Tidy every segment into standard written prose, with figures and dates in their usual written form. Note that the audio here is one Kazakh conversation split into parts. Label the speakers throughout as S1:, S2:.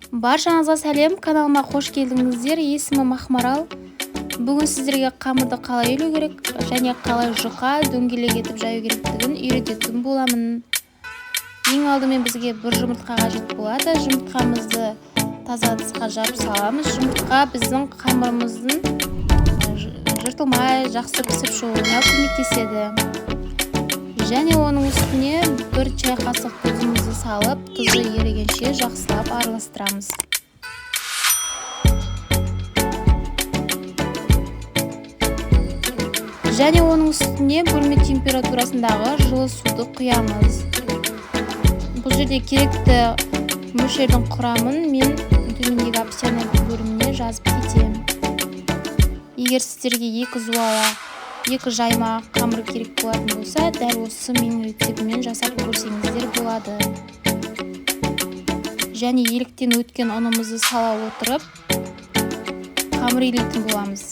S1: Баршаңызға сәлем, каналыма қош келдіңіздер. Есімім Ақмарал. Бүгін сіздерге қамырды қалай илеу керек және қалай жұқа дөңгелек етіп жаю керектігін үйрететін боламын. Ең алдымен бізге бір жұмыртқа қажет болады. Жұмыртқамызды таза ыдысқа жарып саламыз. Жұмыртқа біздің қамырымыздың жыртылмай жақсы пісіп шығуына көмектеседі. Және оның үстіне бір чай қасық тұзымызды салып, тұзы ерігенше жақсылап араластырамыз. Және оның үстіне бөлме температурасындағы жылы суды құямыз. Бұл жерде керекті мөлшердің құрамын мен төмендегі описание бөліміне жазып кетемін. Егер сіздерге екі зуала, екі жайма қамыр керек болатын болса, дәл осы менің рецептіммен жасап көрсеңіздер болады. Және еліктен өткен ұнымызды сала отырып, қамыр илейтін боламыз.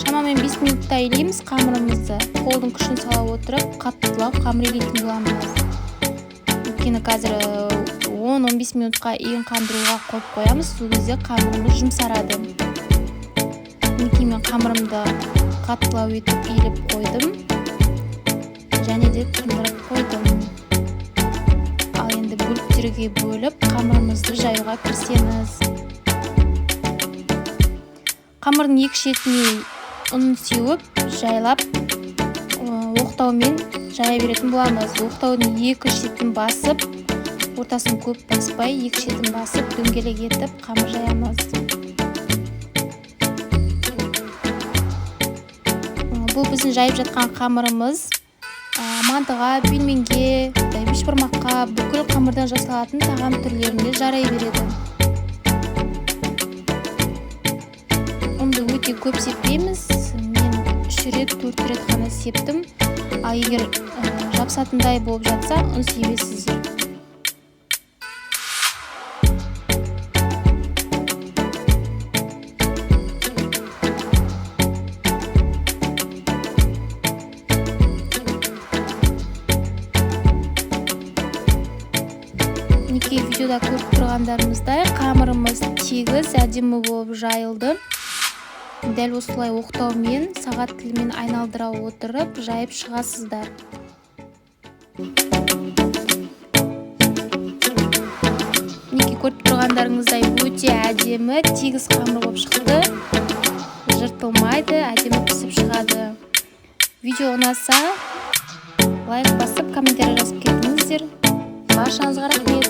S1: Шамамен 5 минутта илейміз қамырымызды. Қолдың күшін сала отырып, қаттылау қамыр илейтін боламыз. Өйткені қазір 10-15 минутқа иін қандыруға қойып қоямыз, сол кезде қамырымыз жұмсарады. Мінекей мен қамырымды қаттылау етіп илеп қойдым. Және де тындырып қойдым. Ал енді бөліктерге бөліп қамырымызды жаюға кірісеміз. Қамырдың екі шетіне ұн сеуіп, жайлап оқтаумен жая беретін боламыз. Оқтаудың екі шетін басып, ортасын көп баспай, екі шетін басып, дөңгелек етіп қамыр жаямыз. Бұл біздің жайып жатқан қамырымыз. Мантыға, пельменге, бешбармаққа, бүкіл қамырдан жасалатын тағам түрлеріне жарай береді. Ұнды өте көп сеппейміз. Мен 3 рет, 4 рет ғана септім. Ал егер жабысатындай болып жатса, ұн себесіздер. Мінекей видеода көріп тұрғандарыңыздай қамырымыз тегіс, әдемі болып жайылды. Дәл осылай оқтаумен, сағат тілімен айналдыра отырып жайып шығасыздар. Мінекей көріп тұрғандарыңыздай өте әдемі тегіс қамыр болып шықты. Жыртылмайды, әдемі пісіп шығады. Видео ұнаса лайк басып, комментарий жазып кетіңіздер. Баршаңызға рахмет.